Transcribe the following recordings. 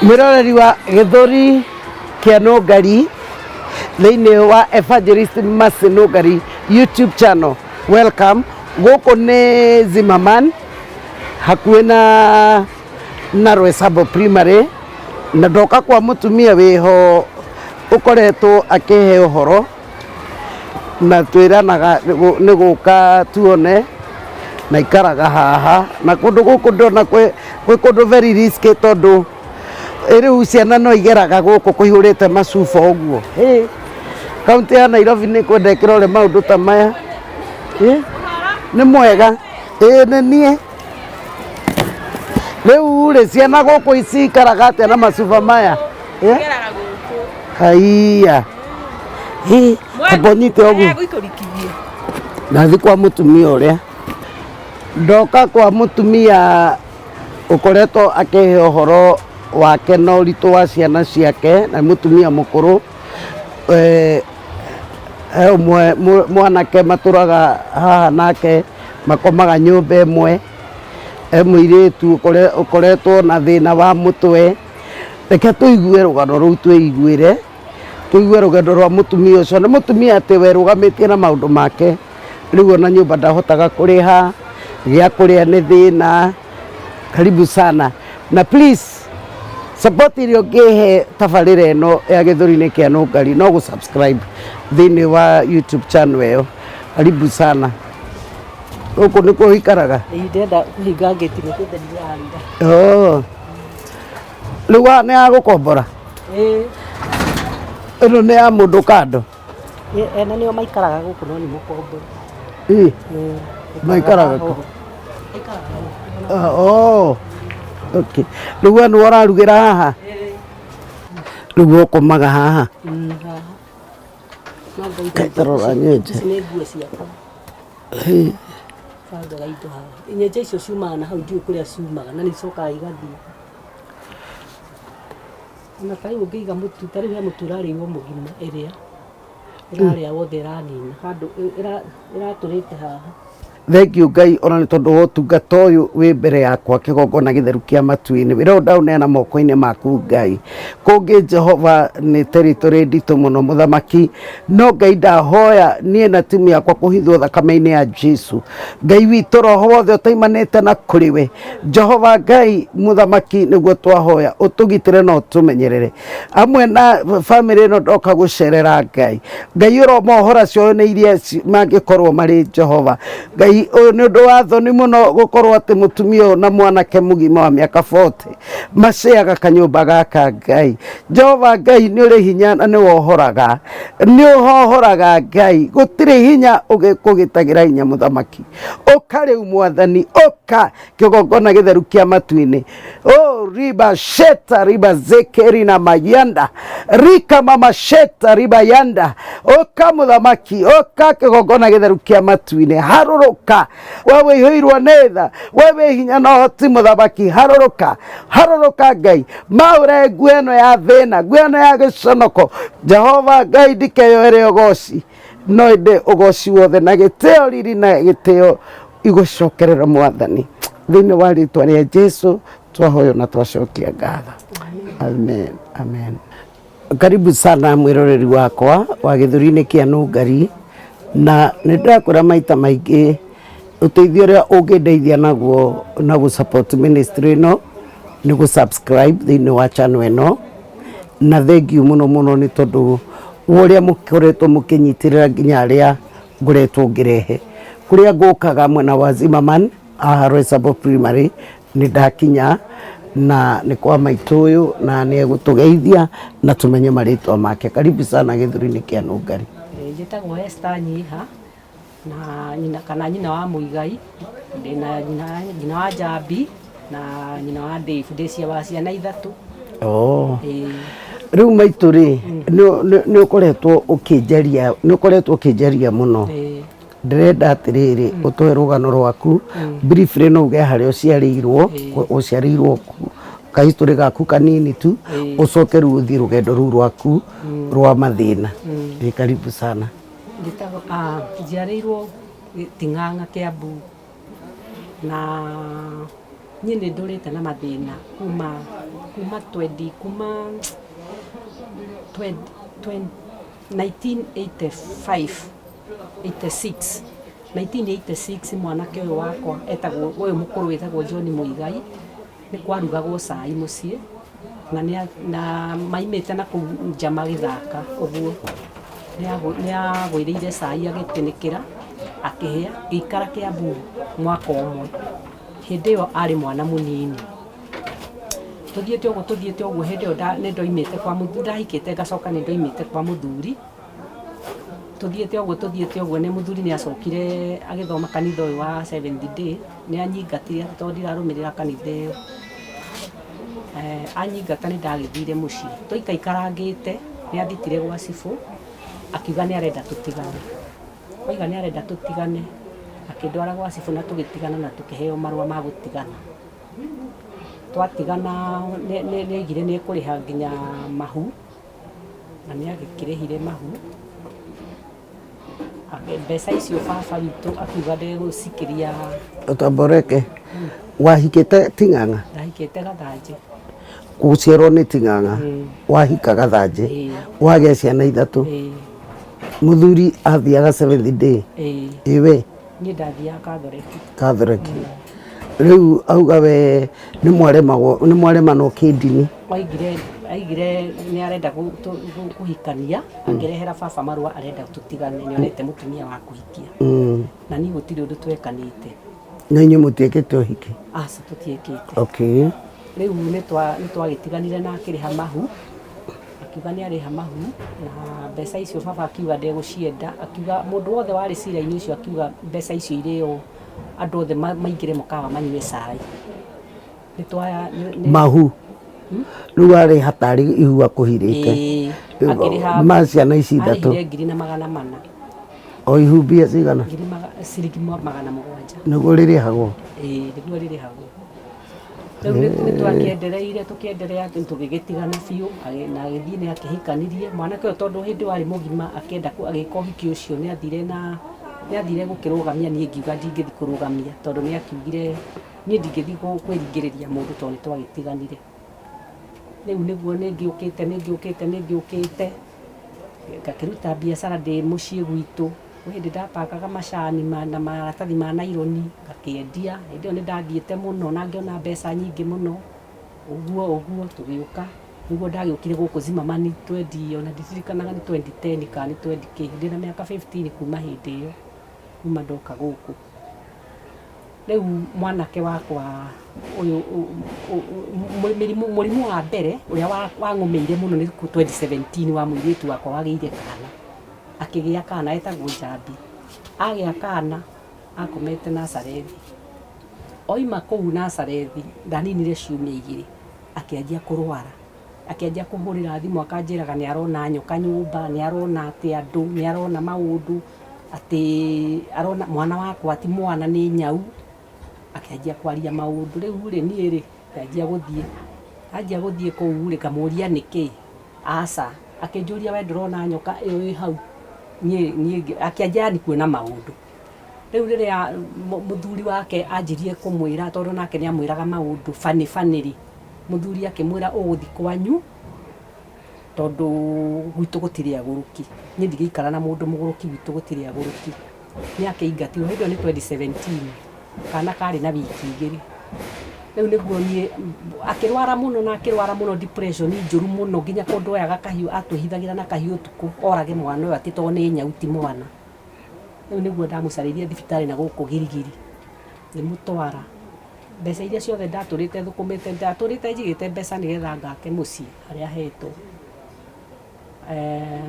Mwĩroreri wa Gĩthũri kĩa Nũngari thĩinĩ wa Evangelist Mercy Nũngari YouTube channel, welcome. Gũkũ nĩ Zimmerman hakuhĩ na Rwesabo Primary, na ndoka kwa mũtumia wĩho ũkoretwo akĩhe ũhoro na twĩranaga nĩ gũka tuone, na ikaraga haha na kũndũ gũkũ ndĩrona kwĩ kũndũ very risky tondũ rĩu ciana no igeraga gũkũ kũihũrĩte macuba ũguo. Hĩ, kaũntĩ ya Nairobi nĩ kwenda ĩkĩrore maũndũ ta maya. Ĩ, nĩ mwega. Ĩĩ nĩ niĩ. Rĩu rĩ, ciana gũkũ cikaraga atĩa na macuba maya? Ĩ? Igeraga gũkũ. Haiya. Hĩ, amba ũnyite ũguo. Gũikũrũkithie. Ndathi kwa mũtumia ũrĩa. Ndoka kwa mũtumia ũkoretwo akĩhe ũhoro wake na ũritũ wa ciana ciake, na nĩ mũtumia mũkũrũ. He ũmwe mwanake matũraga haha nake makomaga nyũmba ĩmwe. He mũirĩtu ũkoretwo na thĩna wa mũtwe. Reke tũigue rũgano rũu twĩiguĩre, tũigue rũgendo rwa mũtumia ũcio. Nĩ mũtumia atĩ werũgamĩtie na maũndũ make, rĩu ona nyũmba ndahotaga kũrĩha, gĩa kũrĩa nĩ thĩna. Karibu sana na please support ĩrĩa ũngĩhe tabarĩra ĩno ya Gĩthũri-inĩ kĩa Nũngari no gũ subscribe thĩinĩ wa YouTube channel ĩyo. Karibu sana. Gũkũ nĩkuo ũikaraga? Ĩĩ ndĩrenda kũhinga ngĩti nĩ kũtheria ndĩrarira. Oh. Rĩu haha nĩ ha gũkombora? Ĩĩ. Ĩno nĩ ya mũndũ kando? Ene nĩo maikaraga gũkũ no nĩ mũkombori. Ĩĩ. Maikaraga kũ? Oh. Okay. Rĩu we nĩwe ũrarugĩra haha? Rĩu we ũkomaga haha? Haha. Ta rora nyenje. Ici nĩ nguo ciakwa. Bangaga indo haha. Nyenje icio ciumaga na hau ndiũĩ kũrĩa ciumaga na nĩ icokaga igathiĩ. Ona ta rĩu ũngĩiga mũtu, ta rĩu he mũtu ũrarĩirwo mũgima ĩrĩa, ĩrarĩa wothe ĩranina handũ ĩratũrĩte haha. Thengiũ Ngai ona nĩ tondũ wa ũtungata ũyũ wĩ mbere yakwa kĩgongona gĩtheru kĩa matu-inĩ. Wĩra ũyũ ndaũneana moko-inĩ maku Ngai. Kũngĩ Jehova nĩ territory nditũ mũno mũthamaki, no Ngai ndahoya niĩ na timu yakwa kũhithwo thakame-inĩ ya Jesu. Ngai witũ roho wothe ũtaimanĩte na kũrĩ we Jehova Ngai mũthamaki nĩguo twahoya ũtũgitĩre na ũtũmenyerere amwe na bamĩrĩ ĩno ndoka gũcerera Ngai. Ngai ũromohora cioho-inĩ iria mangĩkorwo marĩ Jehova. Ngai ũyũ nĩ ũndũ wa thoni mũno gũkorwo atĩ mũtumia ũyũ na mwanake mũgima wa mĩaka 40 maceaga kanyũmba gaka Ngai. Jehova Ngai nĩ ũrĩ hinya na nĩ wohoraga, nĩ ũhohoraga Ngai, gũtirĩ hinya ũgĩkũgitagĩra hinya mũthamaki. Ũka rĩu mwathani, ũka kĩgongona gĩtheru kĩa matu-inĩ. Oh, riba sheta riba zekeri na mayanda rika mama sheta riba yanda. Ũka mũthamaki, ũka kĩgongona gĩtheru kĩa matu-inĩ, harũrũka we wĩihũirwo nĩ tha, we wĩ hinya na ũhoti mũthamaki, harũrũka, harũrũka Ngai, maũre nguo ĩno ya thĩna, nguo ĩno ya gĩconoko. Jehova Ngai ndikeyoere ũgoci, no ĩndĩ ũgoci wothe na gĩtĩo, riri na gĩtĩo igũcokerera mwathani thĩinĩ wa rĩtwa rĩa Jesu twahoywo na twacokia ngatho. Amen, amen. Karibu sana mwĩroreri wakwa wa Gĩthũri-inĩ kĩa Nũngari, na nĩ ndĩrakwĩra maita maingĩ ũteithio ũrĩa ũngĩndeithia naguo na gũ support ministry ĩno nĩ gũ subscribe thĩinĩ wa channel ĩno, na thengiũ mũno mũno nĩ tondũ wa ũrĩa mũkoretwo mũkĩnyitĩrĩra nginya arĩa ngoretwo ngĩrehe. Kũrĩa ngũkaga mwena wa Zimmerman haha Roysambu Primary nĩ ndakinya na nĩ kwa maitũ ũyũ na nĩ egũtũgeithia na tũmenye marĩtwa make. Karibu sana Gĩthũri-inĩ kĩa Nũngari. Njĩtagwo Esther Nyiha na nyina kana nyina wa Mũigai, ndĩna nyina, nyina wa Njambi na nyina wa Dave, ndĩ wa ciana ithatũ. Oh. Ĩĩ. Rĩu maitũ rĩ, nĩ ũkoretwo ũkĩnjaria, nĩ ũkoretwo ũkĩnjaria mũno. Ĩĩ. Ndĩrenda atĩrĩrĩ, ũtũhe rũgano rwaku briefly, no uge harĩa ũciarĩirwo, ũciarĩirwo kũ, kahistory gaku kanini tu, ũcoke rĩu ũthiĩ rũgendo rũu rwaku rwa mathĩna. Ĩ karibu sana. Njĩtagwo, njiarĩirwo Ting'ang'a Kiambu, na niĩ nĩ ndũrĩte na mathĩna kuma kuma 20 kuma 20 20 1985 86 1986 mwanake ũyũ wakwa etagwo ũyũ mũkũrũ wĩtagwo John Mũigai nĩ kwarugagwo cai mũciĩ na nĩ na maimĩte na kũu nja magĩthaka ũguo nĩ agwĩrĩire cai agĩtĩnĩkĩra akĩhĩa gĩikara Kĩambu mwaka ũmwe hĩndĩ ĩyo arĩ mwana mũnini tũthiĩte ũguo tũthiĩte ũguo hĩndĩ ĩyo nĩ ndoimĩte kwa mũthuri ndahikĩte ngacoka nĩ ndoimĩte kwa mũthuri tũthiĩte ũguo tũthiĩte ũguo nĩ mũthuri nĩ acokire agĩthoma kanitha ũyũ wa Seventh Day nĩ anyingatire tondũ ndirarũmĩrĩra kanitha ĩyo anyingata nĩ ndagĩthire mũciĩ tũikaikarangĩte nĩ athitire gwa cibũ akiuga nĩ arenda tũtigane oiga nĩ arenda tũtigane akĩndwara gwa cibũ na tũgĩtigana na tũkĩheo marũa ma gũtigana twatigana nĩ oigire nĩ ekũrĩha nginya mahu na nĩ agĩkĩrĩhire mahu mbeca icio baba witũ akiuga ndegũcikiria. Ũtamboreke wahikĩte Ting'ang'a? Ndahikĩte Gathanjĩ. Gũciarwo nĩ Ting'ang'a, wahika Gathanjĩ, wagĩa ciana ithatũ, mũthuri athiaga Seventh Day, ĩwe? Niĩ ndathiaga Catholic. Catholic. Rĩu auga we nĩ mwaremagwo nĩ mwaremanwo kĩndini. Oigire aigire nĩ arenda kũhikania akĩrehera baba marũa arenda tũtigane nĩ onete mũtumia wa kũhikia. Na niĩ gũtirĩ ũndũ twekanĩte. Na inyuĩ mũtiĩkĩte ũhiki? Aca tũtiĩkĩte. Okay. Rĩu nĩ twagĩtiganire na akĩrĩha mahu akiuga nĩ arĩha mahu na mbeca icio baba akiuga ndegũcienda akiuga mũndũ wothe warĩ cira-inĩ ũcio akiuga mbeca icio irĩo andũ othe maingĩre mũkawa manyue cai. Mahu rĩu arĩha tarĩ ihu akũhirĩte. Akĩrĩha ma ciana ici ithatũ. Arĩhire 1,400. O ihu mbia cigana? Ciringi 700. Nĩguo rĩrĩhagwo? Ĩĩ nĩguo rĩrĩhagwo. Rĩu nĩ twakĩendereire tũkĩenderea tũgĩgĩtigana biũ na agĩthiĩ nĩ akĩhikanirie mwanake ũyũ tondũ hĩndĩ ĩyo arĩ mũgima akĩenda agĩka ũhiki ũcio nĩ athire na nĩ athire gũkĩrũgamia niĩ ngiuga ndingĩthiĩ kũrũgamia tondũ nĩ akiugire niĩ ndingĩthiĩ kwĩringĩrĩria mũndũ tondũ nĩ twagĩtiganire. Rĩu nĩguo nĩ ngĩũkĩte nĩ ngĩũkĩte nĩ ngĩũkĩte ngakĩruta biacara ndĩ mũciĩ gwitũ. Kwĩ hĩndĩ ndapakaga macani na maratathi ma naironi ngakĩendia, hĩndĩ ĩyo nĩ ndathiĩte mũno na ngĩona mbeca nyingĩ mũno, ũguo ũguo tũgĩũka, nĩguo ndagĩũkire gũkũ Zimmerman twendi ona ndiririkanaga nĩ 2010 kana nĩ twenty kĩ, ndĩna mĩaka 15 kuma hĩndĩ ĩyo, kuma ndoka gũkũ. Rĩu mwanake wakwa ũyũ mũrimũ wa mbere ũrĩa wang'ũmĩire mũno nĩ 2017 wa mũirĩtu wakwa wagĩire kana. Akĩgĩa kana etagwo Njambi. Agĩa kana akomete Nazarethi. Oima kũu Nazarethi ndaninire ciumia igĩrĩ akĩanjia kũrwara. Akĩanjia kũhũrĩra thimũ akanjĩraga nĩ arona nyoka nyũmba, nĩ arona atĩ andũ, nĩ arona maũndũ, atĩ arona mwana wakwa ti mwana nĩ nyau. Akĩanjia kwaria maũndũ. Rĩu rĩ niĩ rĩ ngĩanjia gũthiĩ. Anjia gũthiĩ kũu rĩ ngamũria nĩkĩ. Aca, akĩnjũria we ndũrona nyoka ĩyo ĩ hau, niĩ niĩ akĩanjia yani kuona maũndũ. Rĩu rĩrĩa mũthuri wake anjirie kũmwĩra tondũ nake nĩ amwĩraga maũndũ funny funny rĩ, mũthuri akĩmwĩra ũgũthiĩ kwanyu tondũ gwitũ gũtirĩ agũrũki. Niĩ ndingĩikara na mũndũ mũgũrũki gwitũ gũtirĩ agũrũki. Nĩ akĩingatirwo, hĩndĩ ĩyo nĩ 2017, kana karĩ na wiki igĩrĩ. Rĩu nĩguo niĩ akĩrwara mũno na akĩrwara mũno depression njũru mũno nginya kũndũ oyaga kahiũ atwĩhithagĩra na kahiũ ũtukũ orage mwana ũyũ atĩ tondũ nĩ nyau ti mwana. Rĩu nĩguo ndamũcarĩirie thibitarĩ na gũkũ Girigiri ngĩmũtwara. Mbeca iria ciothe ndatũrĩte thũkũmĩte ndatũrĩte njigĩte mbeca nĩgetha ngake mũciĩ harĩa hetwo.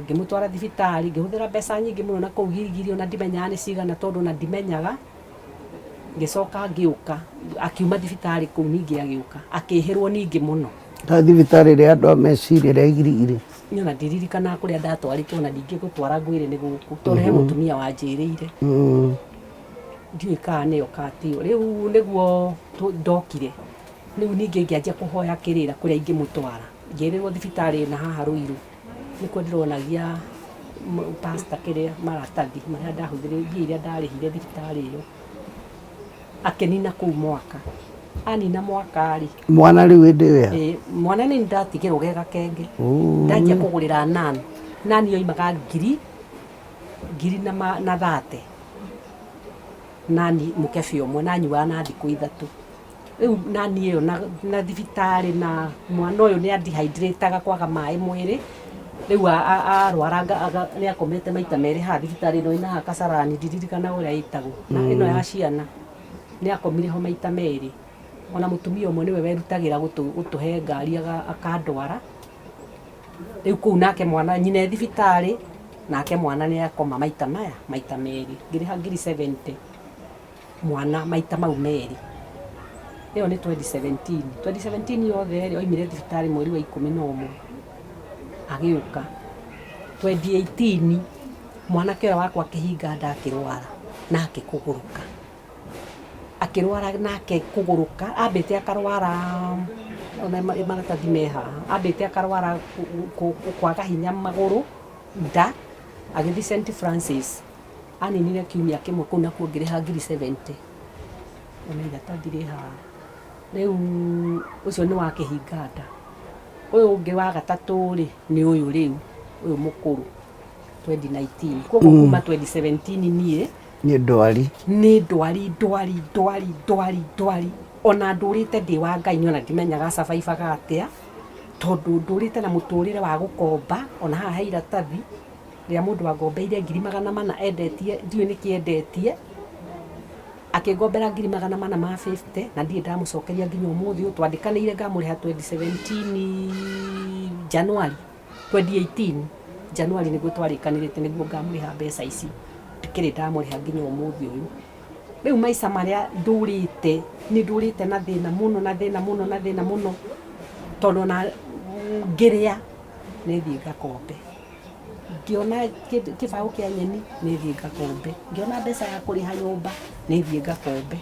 Ngĩmũtwara thibitarĩ ngĩhũthĩra mbeca nyingĩ mũno na kũu Girigiri ona ndimenyaga nĩ cigana tondũ ona ndimenyaga. Ngĩcoka ngĩũka, akiuma thibitarĩ kũu ningĩ agĩũka, akĩhĩrwo ningĩ mũno. Ta thibitarĩ ĩrĩa andũ a meciria ĩrĩa Girigiri? Niĩ ona ndiririkanaga kũrĩa ndatwarĩtwo ona ndingĩgũtwara ngwĩre nĩ gũkũ tondũ he mũtumia wanjĩrĩire. Ndiũĩ kana nĩyo kana tiyo. Rĩu nĩguo ndokire, rĩu ningĩ ngĩanjia kũhoya kĩrĩra kũrĩa ingĩmũtwara. Ngĩrĩrwo thibitarĩ ĩna haha Ruiru. Nĩkuo ndĩronagia pastor kĩrĩa maratathi marĩa ndahũthĩrire mbia iria ndarĩhire thibitarĩ ĩyo, akĩnina kũu mwaka. Anina mwaka rĩ, Mwana rĩu hĩndĩ ĩyo ya? Ĩ, mwana nĩ ndatigĩrwo ge gakenge. Ũũ. Ndanjia kũgũrĩra nan. Nan yoimaga ngiri, ngiri na, ma, na thate. Nani mũkebe ũmwe, nanyuaga na thikũ ithatũ. Rĩu nani ĩyo na, na thibitarĩ na mwana ũyũ nĩ andihaindĩrĩtaga kwaga maĩ mwĩrĩ. Rĩu arwara nĩ akomete maita merĩ haha thibitarĩ ĩno ĩna haha Kasarani, ndiririkanaga ũrĩa ĩtagwo. Na ĩno ya ciana. Nĩ akomire ho maita merĩ. Ona mũtumia ũmwe nĩwe werutagĩra gũtũhe ngari akandwara. Rĩu kũu nake mwana, nyina e thibitarĩ, nake mwana nĩ akoma maita maya, maita merĩ. Ngĩrĩha ngiri 70 mwana maita mau merĩ. Ĩyo nĩ 2017. 2017 yothe rĩ, oimire thibitarĩ mweri wa 11 agĩũka. 2018 mwanake ũyũ wakwa akĩhinga nda akĩrwara nake kũgũrũka. Akĩrwara nake kũgũrũka, ambĩte akarwara ona maratathi me haha, ambĩte akarwara kwaga hinya magũrũ, nda, agĩthiĩ St Francis, aninire kiumia kĩmwe kũu nakuo ngĩrĩha ngiri 70, ona iratathi rĩ haha. Rĩu ũcio nĩ wa kĩhinga nda. Ũyũ ũngĩ wa gatatũ rĩ, nĩ ũyũ rĩu, ũyũ mũkũrũ 2019. Koguo kuma 2017 niĩ Nĩ ndwari. Nĩ ndwari, ndwari, ndwari, ndwari, ndwari. Ona ndũrĩte ndĩ wa Ngai niĩ ona ndimenyaga survive-aga atĩa, tondũ ndũrĩte na mũtũrĩre wa gũkomba, ona haha he iratathi rĩa mũndũ wangombeire ngiri 400 endetie, ndiũĩ nĩkĩ endetie, akĩngombera ngiri 450 na ndirĩ ndamũcokeria nginya ũmũthĩ ũyũ, twandĩkanĩire ngamũrĩha 2017 January. 2018 January nĩguo twarĩkanĩrĩte nĩguo ngamũrĩha mbeca ici, ndikĩrĩ ndamũrĩha nginya ũmũthĩ ũyũ. Rĩu maica marĩa ndũrĩte, nĩ ndũrĩte na thĩna mũno na thĩna mũno na thĩna mũno, tondũ ona ngĩrĩa nĩ thiĩ ngakombe, ngĩona kĩbaũ kĩa nyeni nĩ thiĩ ngakombe, ngĩona mbeca ya kũrĩha nyũmba nĩ thiĩ ngakombe.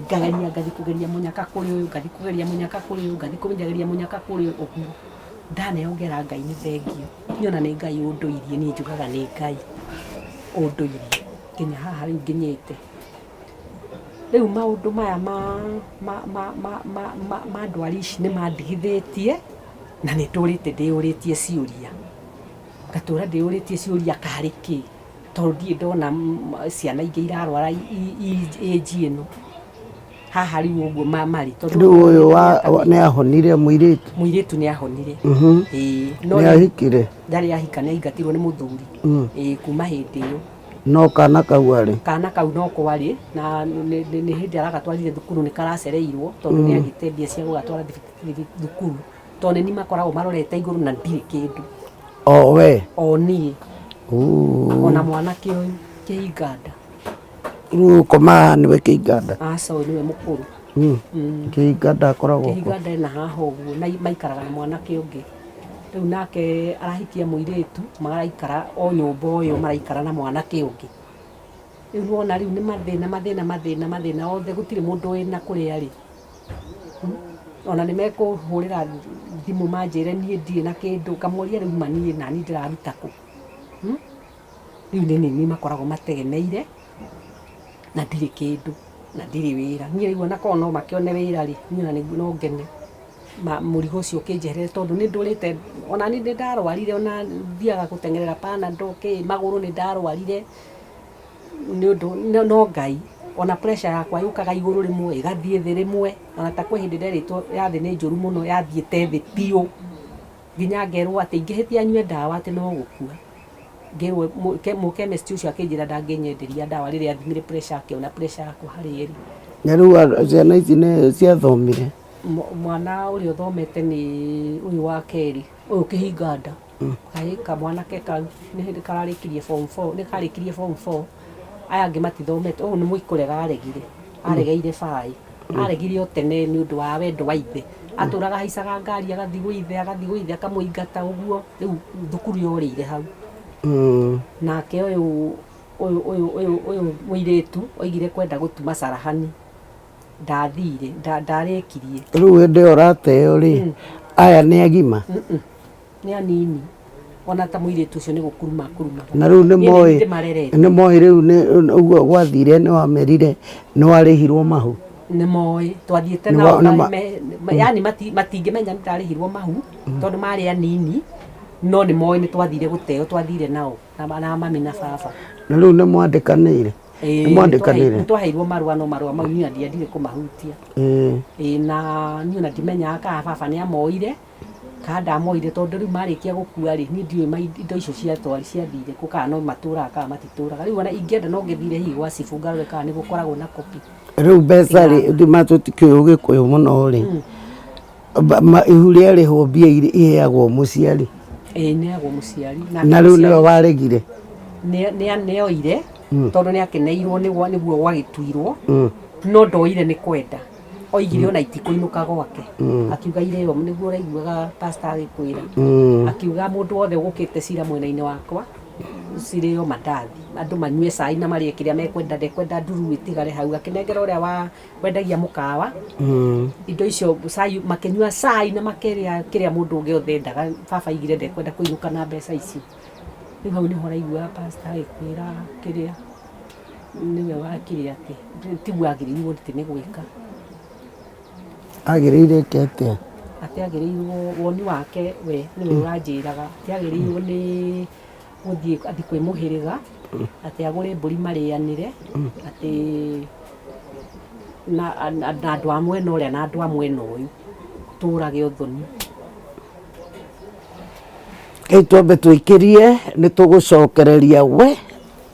Ngageria ngathiĩ kũgeria mũnyaka kũrĩ ũyũ, ngathiĩ kũgeria mũnyaka kũrĩ ũyũ, ngathiĩ kũgeria mũnyaka kũrĩ ũyũ, ũguo. Ndaneo ngera Ngai nĩ thengiũ. Niĩ ona nĩ Ngai ũndũirie, niĩ njugaga nĩ Ngai ũndũirie nginya haha rĩu nginyĩte. Rĩu maũndũ maya ma ndwari ici nĩ mandigithĩtie na nĩ ndũrĩte ndĩyũrĩtie ciũria. Ngatũra ndĩyũrĩtie ciũria karĩ kĩ? Tondũ ndirĩ ndona ciana ingĩ irarwara age ĩno haha rĩu ũguo marĩ. Rĩu ũyũ nĩ ahonire mũirĩtu? Mũirĩtu nĩ ahonire. Ĩĩ. Nĩ ahikire? Ndarĩ ahika, nĩ aingatirwo nĩ mũthuri. Ĩĩ kuma hĩndĩ ĩyo. No kana kau arĩ? Kana kau no kwarĩ na nĩ hĩndĩ aragatwarire thukuru nĩ karacereirwo tondũ nĩ agĩte mbia cia gũgatwara thukuru. Tondũ nĩ niĩ makoragwo marorete igũrũ na ndirĩ kĩndũ. O we? O niĩ. Ona mwanake ũyũ kĩhinganda. Rĩu ũkomaga nĩwe kĩhinganda? Aca ũyũ nĩwe mũkũrũ. Kĩhinganda akoragwo kũ? Kĩhinganda ena haha ũguo na maikaraga na mwanake ũngĩ. Rĩu nake arahikia mũirĩtu maraikara o nyũmba o ĩyo maraikara na mwanake ũngĩ. Rĩu nĩwona rĩu nĩ mathĩna mathĩna mathĩna mathĩna othe gũtirĩ mũndũ wĩna kũrĩa arĩ. Ona nĩ mekũhũrĩra thimũ manjĩre niĩ ndirĩ na kĩndũ, ngamoria rĩu ma niĩ naniĩ ndĩraruta kũ? Rĩu nĩ niĩ makoragwo mategemeire na ndirĩ kĩndũ na ndirĩ wĩra. Niĩ rĩu ona korwo no makĩone wĩra rĩ, niĩ ona no ngene mũrigo ũcio ũkĩnjeherere tondũ nĩ ndũrĩte, ona niĩ nĩ ndarwarire ona thiaga gũteng'erera Panadol kĩ, magũrũ nĩ ndarwarire. Nĩ ũndũ no Ngai, ona pressure yakwa yũkaga igũrũ rĩmwe ĩgathiĩ thĩ rĩmwe, ona ta kwĩ hĩndĩ nderĩtwo ya thĩ nĩ njũru mũno yathiĩte thĩ biũ, nginya ngerwo atĩ ingĩhĩtia nyue ndawa atĩ no gũkua. Ngĩrwo mũchemist ũcio akĩnjĩra ndangĩnyenderia ndawa rĩrĩa athimire pressure akĩona pressure yakwa harĩa ĩrĩ. Na rĩu ciana ici nĩ ciathomire? Mwana ũrĩa ũthomete nĩ ũyũ wa kerĩ, ũyũ kĩhinga nda. Kahĩĩ kamwanake kau nĩ hĩndĩ kararĩkirie form four, nĩ karĩkirie form four, aya angĩ matithomete, ũyũ nĩ kũrega aregire, aregeire baĩ, aregire o tene nĩ ũndũ wa wendo wa ithe, atũraga ahaicaga ngari agathiĩ gwĩ ithe, agathiĩ gwĩ ithe akamũingata ũguo, rĩu thukuru yorĩire hau. Nake ũyũ ũyũ ũyũ ũyũ ũyũ mũirĩtu oigire kwenda gũtuma carahani, ndathire, ndarĩkirie. Rĩu hĩndĩ ĩyo ũrateo rĩ, aya nĩ agima? Nĩ anini ona ta mũirĩtu ũcio nĩ gũkuruma akurumaga. Na rĩu nĩ Niĩ nĩ moĩ ndĩmarerete. Nĩ moĩ rĩu nĩ ũguo gwathire nĩ wamerire nĩ warĩhirwo mahu? Nĩ moĩ twathiĩte Nĩ nao wa- nĩ yani matingĩmenya nĩ ndarĩhirwo mahu tondũ marĩ anini, no nĩ moĩ nĩ twathire gũteo, twathire nao na mami na baba. Na rĩu nĩ mwandĩkanĩire? Ĩĩ, Nĩ mwandĩkanĩire? nĩ twaheirwo marũa, no marũa mau niĩ ndiendire kũmahutia. Ĩĩ, na niĩ ona ndimenyaga kana baba nĩ amoire kana ndamoire, tondũ rĩu marĩkia gũkua rĩ, niĩ ndiũĩ indo icio ciatwari ciathire kũ, kana no matũraga kana matitũraga. Rĩu ona ingĩenda no ngĩthire hihi gwa cibũ ngarore kana nĩ gũkoragwo na kopi. Rĩu mbeca rĩ, ndima tũtikĩũĩ ũgĩkũyũ mũno rĩ, ihu rĩarĩhwo mbia iria iheagwo mũciari? Ĩĩ, nĩagwo mũciari. Na rĩu nĩwe waregire? Nĩoire tondũ nĩ akeneirwo nĩguo gwagĩtuirwo, no ndoire nĩ kwenda. Oigire ona itikũinũka gwake, akiuga irĩo nĩguo ũraiguaga pastor agĩkwĩra. Akiuga mũndũ wothe ũgũkĩte cira mwena-inĩ wakwa cirĩo mandathi, andũ manyue cai na marĩe kĩrĩa mekwenda, ndekwenda nduru ĩtigare hau. Akĩnengera ũrĩa wa wendagia mũkawa indo icio, cai, makĩnyua cai na makĩrĩa kĩrĩa mũndũ ũngĩ othe endaga. Baba aigire ndekwenda kũinũka na mbeca icio. Rĩu hau nĩho ũraiguaga pastor agĩkwĩra kĩrĩa nĩwe wakire atĩ tiguo agĩrĩirwo atĩ nĩ gwĩka. Agĩrĩire ĩke atĩa? Atĩ agĩrĩirwo, woni wake we nĩwe ũranjĩraga, atĩ agĩrĩirwo nĩ gũthiĩ athiĩ kwĩ mũhĩrĩga, atĩ agũre mbũri marĩanĩre, atĩ na andũ a mwena ũrĩa na andũ a mwena ũyũ tũrage ũthoni. Rĩu twambe twĩkĩrie, nĩ tũgũcokereria we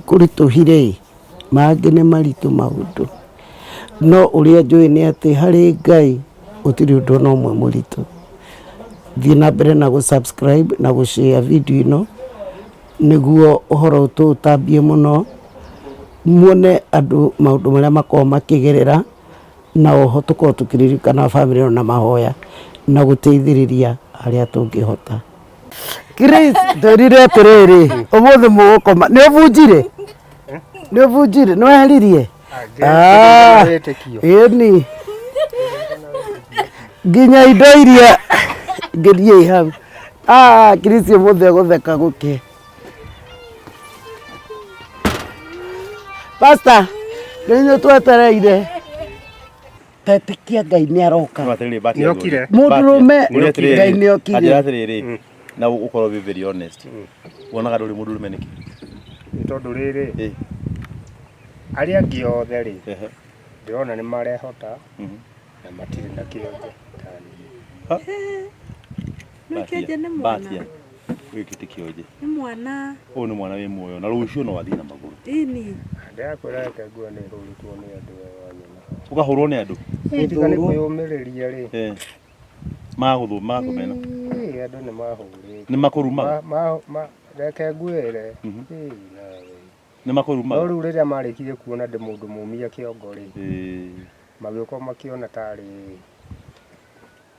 kũritũhire, mangĩ nĩ maritũ maũndũ, no ũrĩa njũĩ nĩ atĩ harĩ Ngai gũtirĩ ũndũ ona ũmwe mũritũ. Thiĩ na mbere na gũ subscribe na gũ share video ĩno nĩguo ũhoro ũyũ tũũtambie mũno, muone andũ maũndũ marĩa makoragwo makĩgerera, na oho tũkorwo tũkĩririkana bamĩrĩ ĩno na mahoya na gũteithĩrĩria harĩa tũngĩhota. Chris, twĩrire atĩrĩrĩ, ũmũthĩ mũgũkoma nĩ ũbunjire, nĩ ũbunjire, nĩ weheririe? Ah, wĩtĩkio. Ĩni nginya indo iria ngĩthiĩ hau. Ah, Chris ũmũthĩ egũtheka gũkĩ. Pastor, nĩ inyuĩ twetereire. Tetĩkia Ngai nĩ aroka. Nĩokire. Mũndũrũme Ngai nĩ okire. Anjĩra atĩrĩrĩ, na ũkorwo wĩ very honest, wonaga ndũrĩ mũndũrũme nĩkĩ? Nĩ tondũ rĩrĩ, arĩa angĩ othe rĩ, ndĩrona nĩ marehota na matirĩ na kĩonje ta niĩ. Nĩ kĩonje nĩ mwana. Batia gĩkĩ ti kĩonje. Nĩ mwana. Ũyũ nĩ mwana wĩ muoyo na rũciũ no athiĩ na magũrũ. Ĩni. Ndĩrakwĩra, reke nguo nĩ hũrĩtwo nĩ andũ we wanyona. Ũkahũrwo nĩ andũ? Tiga nĩ kwĩyũmĩrĩria rĩ. Magũthũ magũmena. Ĩ, andũ nĩ mahũrĩte. Nĩ makũrumaga? Reke ngwĩre. Ĩ, nawe. Nĩ No makũrumaga? Rĩu rĩrĩa marĩkirie kuona ndĩ mũndũ mũmia kĩongo rĩ, magĩũka makĩona tarĩ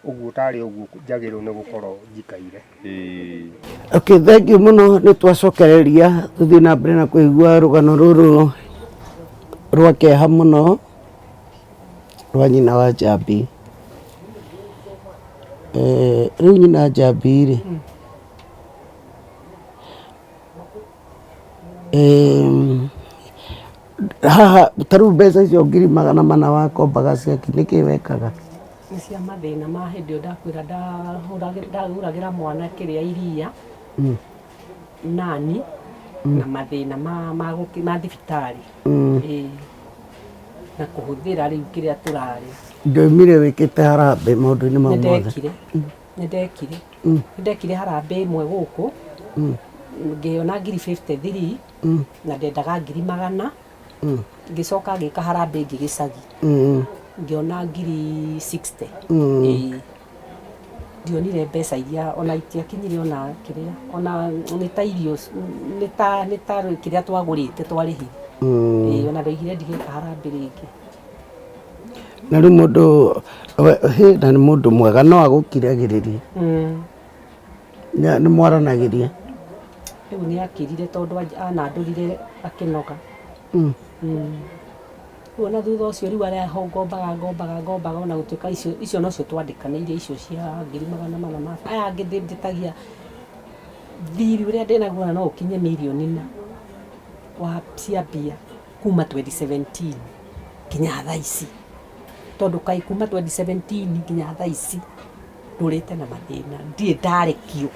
ũguo, tarĩ ũguo njagĩrĩirwo nĩ gũkorwo njikaire. Okay, thank you mũno. Nĩ twacokereria tũthiĩ na mbere na kũigua rũgano rũrũ rwa kĩeha mũno rwa nyina wa Njambi. Rĩu nyina Njambi rĩ, haha ta rĩu mbeca icio 400,000 wakombaga ciaki nĩkĩ wekaga? Nĩ cia mathĩna ma hĩndĩ ĩyo ndakwĩra ndagũragĩra mwana kĩrĩa iria nani na mathĩna ma thibitarĩ. Ĩĩ. Na kũhũthĩra rĩu kĩrĩa tũrarĩa. Ndoimire wĩkĩte harambee maũndũ-inĩ mau Nĩ mothe? ndekire, nĩ ndekire, nĩ ndekire harambee ĩmwe gũkũ, ngĩona 53,000 na ndendaga 100,000. Ngĩcoka ngĩka harambee ĩngĩ gĩcagi, ngĩona 60,000. Ĩĩ. Ndionire mbeca iria ona itiakinyire ona kĩrĩa ona nĩ ta irio, nĩ ta kĩrĩa twagũrĩte twarĩhire. Ĩĩ, ona ndoigire ndigeka harambee rĩngĩ. Na rĩu mũndũ hĩ, na nĩ mũndũ mwega no agũkiragĩrĩria? Nĩ mwaranagĩria? Rĩu nĩ akirire tondũ anandũrire akĩnoga. Rĩu ona thutha ũcio rĩu arĩa ho ngombaga ngombaga ngombaga, ona gũtuĩka icio nocio twandĩkanĩire, icio cia 400,000 ma aya angĩ ndĩtagia thiri ũrĩa ndĩnaguo ona no ũkinye mirioni na wa cia mbia kuma 2017 kinya thaa ici. Tondũ kaĩ kuma 2017 nginya thaa ici ndũrĩte na mathĩna, ndirĩ ndarekio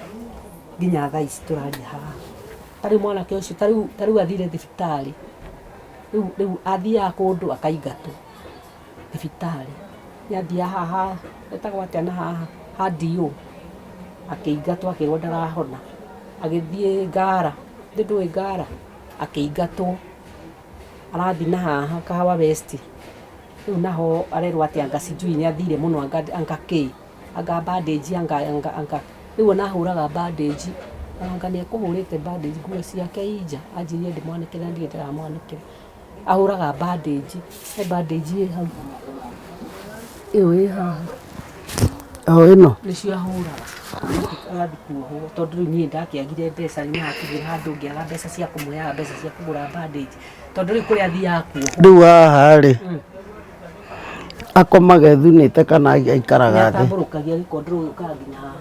nginya thaa ici tũraria haha. Ta rĩu mwanake ũcio ta rĩu athire thibitarĩ, rĩu athiaga kũndũ akaingatwo thibitarĩ. Nĩ athiaga haha hetagwo atĩa na haha ha DO akĩingatwo akĩrwo ndarahona. Agĩthiĩ Ngara, githĩ ndũĩ Ngara? Akĩingatwo. Arathiĩ na haha Kahawa West, rĩu naho arerwo atĩ anga sijui nĩ athire mũno anga anga kĩ, anga bandage anga anga anga, rĩu ona ahũraga bandage, anga nĩ ekũhũrĩte bandage nguo ciake i nja, anjĩrire ndĩmwanĩkĩre na ndirĩ ndĩramwanĩkĩra. Ahũraga bandage, he bandage ĩ hau, ĩyo ĩ haha. O ĩno? Nĩcio ahũraga, agathiĩ kuohwo tondũ rĩu niĩ ndakĩagire mbeca nĩ hakinyire handũ ngĩaga mbeca cia kũmũheaga mbeca cia kũgũra bandage, tondũ rĩu kũrĩa athiaga kuohwo. Rĩu haha rĩ, akomaga ethunĩte kana aikaraga thĩ? Nĩatambũrũkagia gĩkondoro gĩũkaga nginya haha.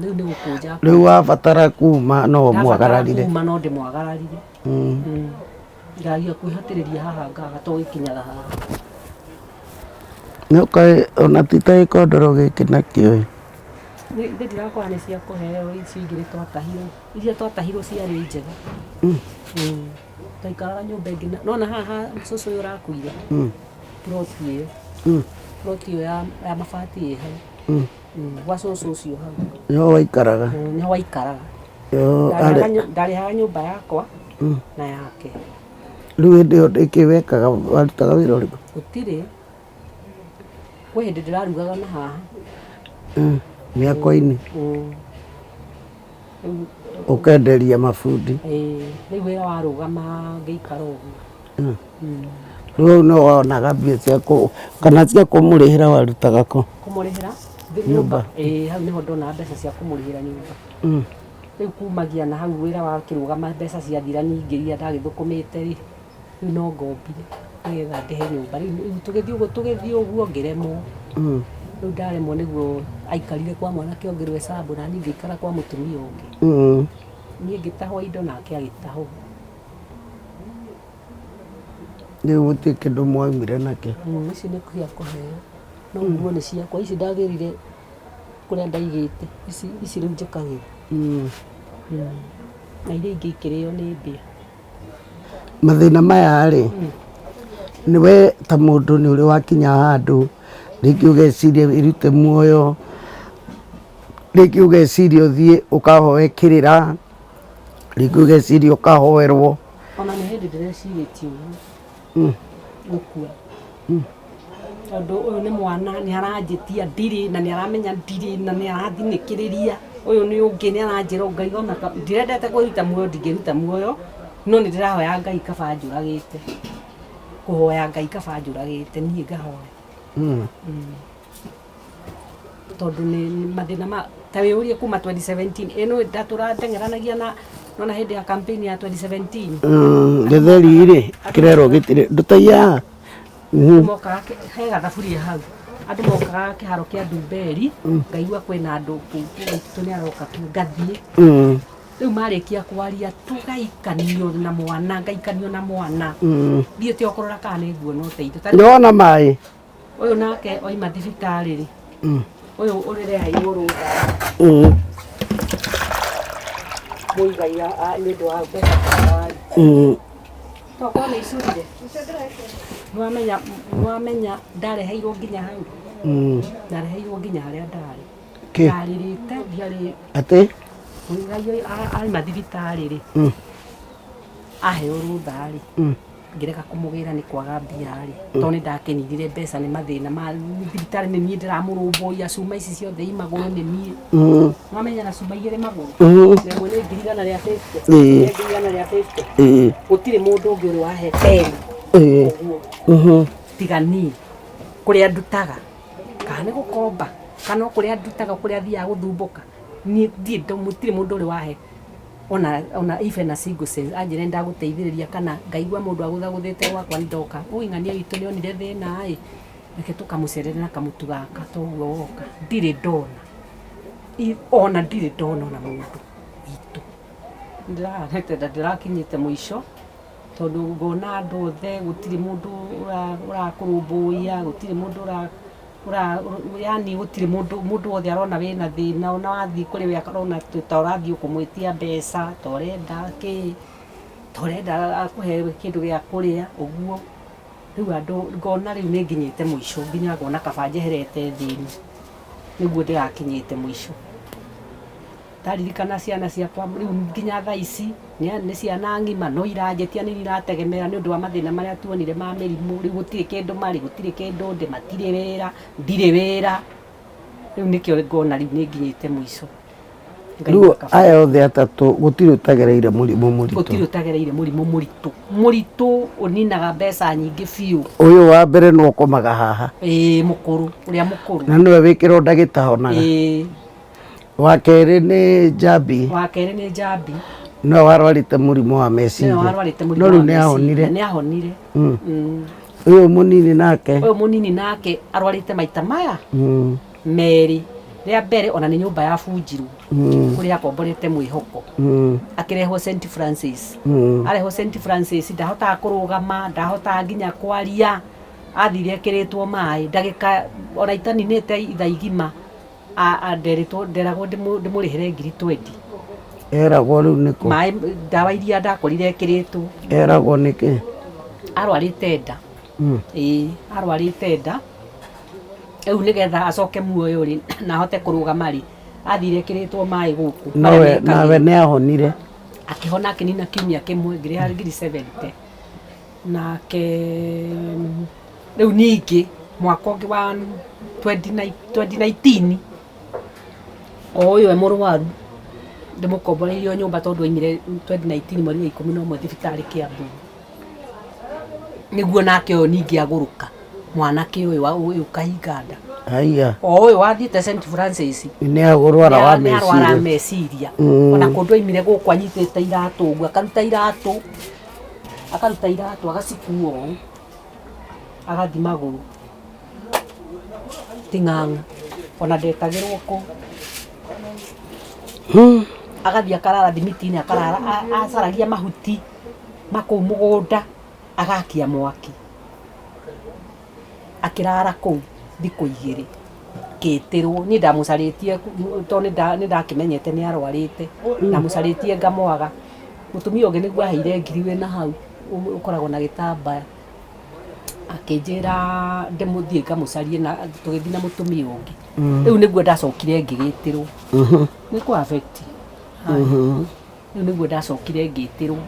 Rĩu nĩ gũkũnja. Rĩu wabatara kuma no ũmwagararire? Ndabatara kuma no ndĩmwagararire. Ngageria kwĩhatĩrĩria haha ngaga to gĩkinyaga haha. Nĩ ũkaĩ ona ti ta gĩkondoro gĩkĩ nakĩo ĩ. Nĩ ndirakora nĩ cia kũheo icio ingĩ nĩ twatahirwo. Iria twatahirwo ciarĩ njega. Twaikaraga nyũmba ĩngĩ nĩwona haha cũcũ ũyũ ũrakuire? Plot ĩyo. Plot ĩyo ya mabati ĩ hau. Gwa cũcũ ũcio hau. Nĩho waikaraga? Nĩho waikaraga. Ndarĩhaga nyũmba yakwa na yake. Rĩu hĩndĩ ĩyo nĩkĩ wekaga warutaga wĩra ũrĩkũ? Gũtirĩ. Kwĩ hĩndĩ ndĩrarugaga na haha. Mĩako-inĩ? Ũkenderia mabundi? Ĩĩ, rĩu wĩra warũgama ngĩikara ũguo. Rĩu hau nĩho wonaga mbia cia kũ kana cia kũmũrĩhĩra warutaga kũ? Kũmũrĩhĩra? Nyũmba. Ĩĩ hau nĩho ndonaga mbeca cia kũmũrĩhĩra nyũmba. Rĩu kumagia na hau wĩra wakĩrũgama mbeca ciathira nyingĩ iria ndagĩthũkũmĩte rĩ, rĩu no ngombire nĩgetha ndĩhe nyũmba. Rĩu tũgĩthiĩ ũguo tũgĩthiĩ ũguo ngĩremwo. Rĩu ndaremwo nĩguo aikarire kwa mwanake ũngĩ Rwecambo na niĩ ngĩikara kwa mũtumia ũngĩ. Niĩ ngĩtahwo indo nake agĩtahwo. Rĩu gũtirĩ kĩndũ mwaumire nakĩo? Ici nĩ cia kũheo, no nguo nĩ ciakwa. Ici ndagĩrire kũrĩa ndaigĩte, ici ici rĩu njĩkagĩra. Na iria ingĩ ikĩrĩo nĩ mbĩa. Mathĩna maya rĩ, nĩwe ta mũndũ nĩ ũrĩ wakinya handũ rĩngĩ ũgeciria wĩrute muoyo, rĩngĩ ũgeciria ũthiĩ ũkahoe kĩrĩra, rĩngĩ ũgeciria ũkahoerwo. Ona nĩ hĩndĩ ndĩrecirĩtie ũguo gũkua. Tondũ ũyũ nĩ mwana nĩ aranjĩtia ndirĩ na nĩ aramenya ndirĩ na nĩ arathinĩkĩrĩria. Ũyũ nĩ ũngĩ nĩ aranjĩra ngaigua ona ndirendete kwĩruta muoyo ndingĩruta muoyo, no nĩ ndĩrahoya Ngai kaba anjũragĩte. Kũhoya Ngai kaba anjũragĩte niĩ ngahoya. Tondũ nĩ mathĩna ma ta wĩyũrie kuma 2017 ĩ nĩ ndatũra na nona hĩndĩ ya campaign ya 2017. Gĩtheri rĩ kĩrerwo gĩtirĩ ndũtaiyaga. Mokaga he gathaburia hau andũ mokaga kĩharo kĩa Ndumberi ngaigua kwĩna andũ kũu tũ nĩ aroka kuo ngathiĩ. Rĩu marĩkia kwaria tũgaikanio na mwana ngaikanio na mwana thiĩte o kũrora kana nĩ nguona ũteithio. Nĩ wona maĩ? Ũyũ nake oima thibitarĩ rĩ, ũyũ ũrĩreheirwo rũtha mũigai nĩ ũndũ wa mbeca cia Tokorwo nĩ icurire. Nĩwamenya nĩwamenya ndareheirwo nginya hau. Ndareheirwo nginya harĩa ndarĩ. Kĩ? Ndarĩrĩte ndiarĩ Atĩ? mũigai aima thibitarĩ rĩ, aheo rũtha rĩ, ngĩrega kũmũgĩra nĩ kwaga mbia rĩ, tondũ nĩ ndakĩnyitire mbeca nĩ mathĩna ma thibitarĩ nĩ niĩ ndĩramũrũmbũiya cuma ici ciothe i magũrũ nĩ niĩ. Nĩwamenya na cuma igĩrĩ magũrũ? Na ĩmwe nĩ ngiri igana rĩa 50. Nĩ ngiri igana rĩa 50. Gũtirĩ mũndũ ũngĩ ũrĩ wahe peni ũguo tiga niĩ. Kũrĩa ndutaga kana nĩ gũkomba kana o kũrĩa ndutaga kũrĩa thiaga gũthumbũka niĩ ndirĩ gũtirĩ mũndũ ũrĩ wahe ona ona even a single cent anjĩre nĩndagũteithĩrĩria kana ngaigua mũndũ agũthagũthĩte gwakwa nĩndoka ũi ng'ania witũ nĩonire thĩna ĩ reke tũkamũcerere na kamũtu gaka toguo woka ndirĩ ndona ona ndirĩ ndona ona mũndũ witũ ndĩrakinyĩte mũico. Tondũ ngona andũ othe gũtirĩ mũndũ ũrakũrũmbũiya, gũtirĩ mũndũ ũra yani gũtirĩ mũndũ, mũndũ wothe arona wĩna thĩna, ona wathiĩ kũrĩ we arona ta ũrathiĩ kũmwĩtia mbeca, ta ũrenda kĩ, ta ũrenda akũhe kĩndũ gĩa kũrĩa, ũguo. Rĩu andũ ngona rĩu nĩ nginyĩte mũico nginya ngona kaba njeherete thĩ ĩno, nĩguo ndĩrakinyĩte mũico. Ndaririkana ciana ciakwa rĩu nginya thaa ici nĩ ciana ng'ima no iranjĩtia nĩ niĩ irategemera nĩ ũndũ wa mathĩna marĩa tuonire ma mĩrimũ, rĩu gũtirĩ kĩndũ marĩ, gũtirĩ kĩndũ ndĩ, matirĩ wĩra, ndirĩ wĩra, rĩu nĩkĩo ngona rĩu nĩ nginyĩte mũico. Rĩu aya othe atatũ gũtirĩ ũtagereire mũrimũ mũritũ. Gũtirĩ ũtagereire mũrimũ mũritũ. Mũritũ ũninaga mbeca nyingĩ biũ. Ũyũ wa mbere nĩwe ũkomaga haha. Ĩĩ mũkũrũ, ũrĩa mũkũrũ. Na nĩwe wĩ kĩronda gĩtahonaga. Ĩĩ. Wa kerĩ nĩ Njambi. Wa kerĩ nĩ Njambi. Nĩwe warwarĩte mũrimũ wa meciria. Nĩwe warwarĩte mũrimũ No wa rĩu nĩ meciria. ahonire. Nĩ ahonire. Ũyũ mũnini nake. Ũyũ mũnini nake arwarĩte maita maya merĩ. Rĩa mbere ona nĩ nyũmba yabunjirwo kũrĩa akomborete mwĩhoko. Akĩrehwo St Francis. Arehwo St Francis ndahotaga kũrũgama, ndahotaga nginya kwaria. Athire ekĩrĩtwo maĩ ndagĩka ona itaninĩte ithaa igima nderĩtwo nderagwo ndĩmũrĩhĩre ngiri twendi. Eragwo rĩu nĩkũ? Maĩ ndawa iria ndakorire ekĩrĩtwo. Eragwo nĩkĩ? Arwarĩte nda. Ĩĩ arwarĩte nda. Rĩu nĩgetha acoke muoyo rĩ na ahote kũrũgama rĩ, athire ekĩrĩtwo maĩ gũkũ. Nowe nawe nĩ ahonire? Akĩhona akĩnina kiumia kĩmwe ngĩrĩha ngiri 70. Nake rĩu ningĩ mwaka ũngĩ wa 2019 o ũyũ e mũrwaru ndĩmũkomboreirio nyũmba tondũ aimire 2019 mweri wa 11 thibitarĩ Kiambu. Nĩguo nake ũyũ ningĩ agũrũka mwanake ũyũ ũyũ kahinga nda. Haiya. O ũyũ wathiĩte St Francis. Nĩ agũrwara wa Nĩ arwara meciria. meciria. Ona kũndũ aimire gũkũ anyitĩte iratũ ũguo akaruta iratũ. Akaruta iratũ agacikua ũũ agathiĩ magũrũ ting'ang'a ona ndetagĩrwo kũu. Agathiĩ akarara thimiti-inĩ akarara acaragia mahuti ma kũu mũgũnda agakia mwaki. Akĩrara kũu thikũ igĩrĩ ngĩtĩrwo, niĩ ndamũcarĩtie tondũ nĩ ndakĩmenyete nĩ arwarĩte, ndamũcarĩtie ngamwaga. Mũtumia ũngĩ nĩguo aheire ngiri wĩna hau ũkoragwo na gĩtambaya, akĩnjĩra ndĩmũthiĩ ngamũcarie na tũgĩthiĩ na mũtumia ũngĩ. Rĩu nĩguo ndacokire ngĩgĩtĩrwo. Nĩ kũ affect. Rĩu nĩguo ndacokire ngĩtĩrwo.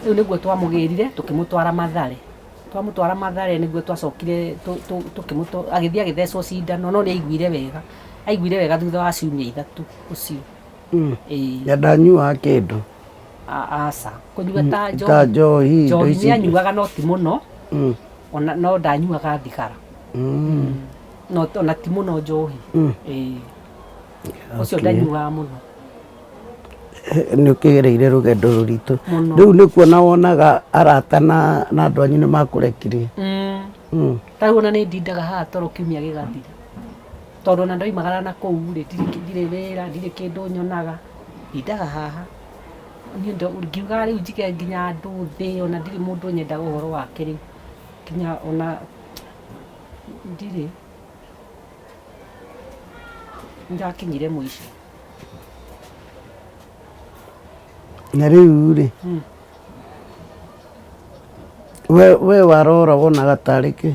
Rĩu nĩguo twamũgĩrire tũkĩmũtwara Mathare. Twamũtwara Mathare nĩguo twacokire tũkĩmũtwara, agĩthiĩ agĩthecwo cindano no nĩ aiguire wega. Aiguire wega thutha wa ciumia ithatũ ũcio. Ĩĩ. Na ndanyuaga kĩndũ? Aca. Kũnyua ta njohi. Ta njohi. Njohi nĩ anyuaga no ti mũno. Ona no ndanyuaga thigara. No ona ti mũno njohi. Ĩĩ. Ũcio ndanyuaga mũno. Nĩ ũkĩgereire rũgendo rũritũ. Rĩu nĩ kuona wonaga arata na andũ anyu nĩ makũrekirie? Ta rĩu ona nĩ ndindaga haha toro kiumia gĩgathira. Tondũ ona ndoimagara na kũu rĩ, ndirĩ wĩra, ndirĩ kĩndũ nyonaga, ndindaga haha. Niĩ ngiugaga rĩu njige nginya andũ thĩ, ona ndirĩ mũndũ nyendaga ũhoro wake rĩu, nginya ona ndirĩ. Nĩndakinyire mũico. Na rĩu rĩ, we warora wonaga tarĩ kĩ?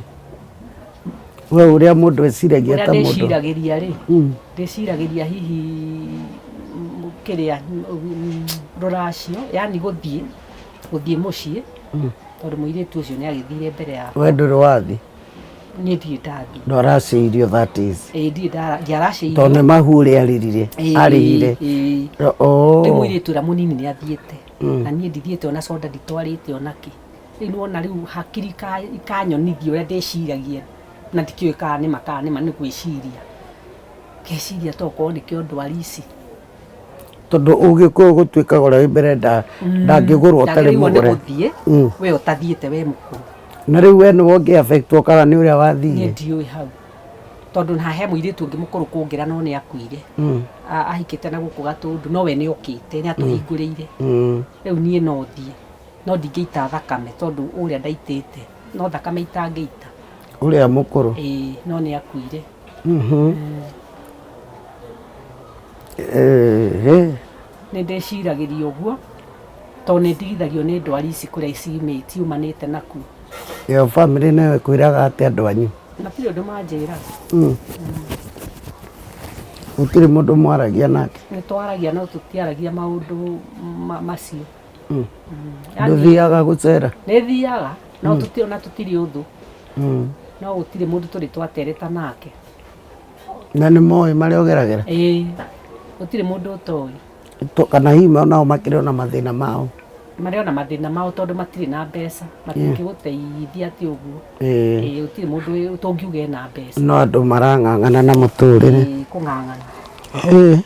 We ũrĩa mũndũ eciragia ta mũndũ. Ũrĩa ndĩciragĩria rĩ, ndĩciragĩria hihi kĩrĩa rũracio, yaani gũthiĩ, gũthiĩ mũciĩ, tondũ mũirĩtu ũcio nĩ agĩthire mbere yakwa. We ndũrĩ wathiĩ? Niĩ ndirĩ ndathiĩ. Ndwaracĩirio that is. Ĩĩ ndirĩ ndara, ndiaracĩirio. Tondũ nĩ mahu ũrĩa arĩrire, arĩhire. Ĩĩ. Oh. Rĩu mũirĩtu ũrĩa mũnini nĩ athiĩte. Na niĩ ndithiĩte ona soda nditwarĩte ona kĩ. Rĩu nĩwona rĩu hakiri ikanyonithia ũrĩa ndĩciragia na ndikĩũĩ kana nĩma kana nĩma nĩ gwĩciria. Ngeciria tokorwo nĩkĩo ndwari ici. Tondũ ũgĩkũyũ gũtuĩkaga ũrĩa wĩ mbere ndangĩgũrwo ũtarĩ Ndagĩrĩirwo nĩ mũgũre. gũthiĩ we ũtathiĩte we mũkũrũ. Na rĩu we nĩwe ũngĩ affect kana nĩ ũrĩa wathire? Niĩ ndiũĩ hau. Tondũ na he mũirĩtu ũngĩ mũkũrũ kũngĩra no nĩ akuire. Ahikĩte na gũkũ Gatũndũ no we nĩ okĩte nĩ atũhingũrĩire. Rĩu niĩ no thiĩ. No ndingĩita thakame tondũ ũrĩa ndaitĩte no thakame itangĩita. Ũrĩa mũkũrũ? Ĩĩ, no nĩ akuire. Ehe. Nĩ ndĩciragĩria ũguo tondũ nĩ ndigithagio nĩ ndwari ici kũrĩa ciumanĩte nakuo. Ĩyo bamĩrĩ nayo ĩkwĩraga atĩa andũ anyu? Matirĩ ũndũ manjĩraga. Gũtirĩ mũndũ mwaragia nake? Nĩ twaragia no tũtiaragia maũndũ macio. Ndũthiaga gũcera? Nĩ thiaga no ona tũtirĩ ũthũ. No gũtirĩ mũndũ tũrĩ twatereta nake. Na nĩ moĩ marĩa ũgeragĩra? Ĩĩ, gũtirĩ mũndũ ũtoĩ. Kana hihi onao makĩrĩ ona mathĩna mao? Marĩ ona mathĩna mao tondũ matirĩ na mbeca, matingĩgũteithia atĩ ũguo. Ĩĩ, gũtirĩ mũndũ tũngiuga ena mbeca. No andũ marang'ang'ana na mũtũrĩre. Ĩĩ, kũng'ang'ana. Ĩĩ.